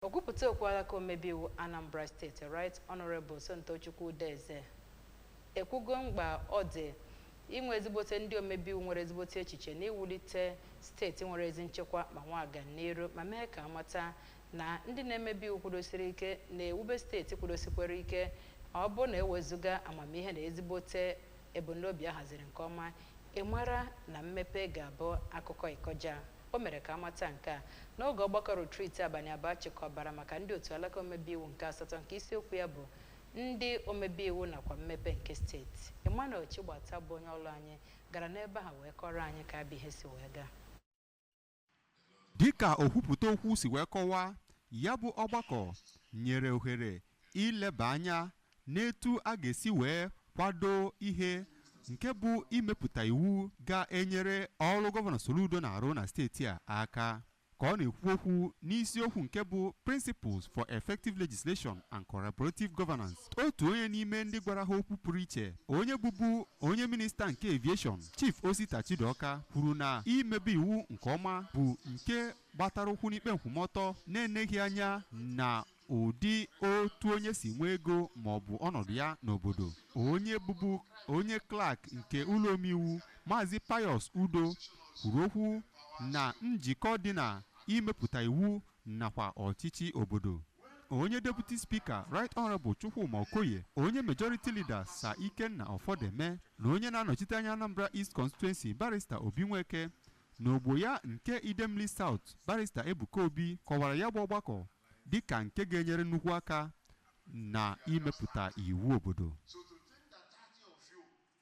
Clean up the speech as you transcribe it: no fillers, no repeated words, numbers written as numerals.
Okwupụta okwu alaka omebe iwu Anambra Steeti, Right Honorable Somtochukwu Udeze, ekwugo mkpa ọ dị inwe ezigbote ndị omebe iwu nwere ezigbote echiche na iwulite steeti nwere ezi nchekwa ma nwe agamniru, ma mee ka amata na ndị na-emebe iwu kwudosiri ike na-ewube steeti kwudosikwere ike. Ọ bụ na ewezuga amamihe na ezigbote ebumnobi a haziri nke ọma, ị mara na mmepe ga-abụ akụkọ ịkọja. O mere ka amata nke a n'oge ọgbakọ retreat abalị 2 chịkọbara maka ndị otu alaka omebe iwu nke asatọ, nke isiokwu ya bụ ndị omebe iwu nakwa mmepe nke steeti. Emmanuel Chigbata bụ onye ọrụ anyị gara n'ebe ha wee kọrọ anyị ka abịa ihe si wee gaa. Dịka okwupụta okwu si wee kọwaa, ya bụ ọgbakọ nyere ohere ileba anya n'etu a ga-esi wee kwado ihe nke bụ imepụta iwu ga-enyere ọrụ Gọvanọ Soludo na-arụ na steeti a aka. Ka ọ na-ekwu okwu n'isiokwu nke bụ "Principles for Effective Legislation and Collaborative Governance", otu onye n'ime ndị gwara ha okwu pụrụ iche, onye bụbu onye minista nke aviation, Chief Osita Chidoka, kwuru na imebe iwu nke ọma bụ nke gbatara ụkwụ n'ikpe nkwụmọtọ, na-eneghị anya na ụdị otu onye si nwee ego ma ọ bụ ọnọdụ ya n'obodo. Onye bụbu onye clerk nke ụlọ omeiwu, Maazị Pius Udo, kwuru okwu na njikọ dị na imepụta iwu nakwa ọchịchị obodo. Onye Deputy Speaker, Right Honorable Chukwuma Okoye, onye Majority Leader, Sir Ikenna Ofodeme, na onye na-anọchite anya Anambra East Constituency, Barrister Obi Nweke, na ogbo ya nke Idemili South, Barrister Ebuka Obi, kọwara ya bụ ọgbakọ dịka nke ga-enyere nnukwu aka na imepụta iwu obodo.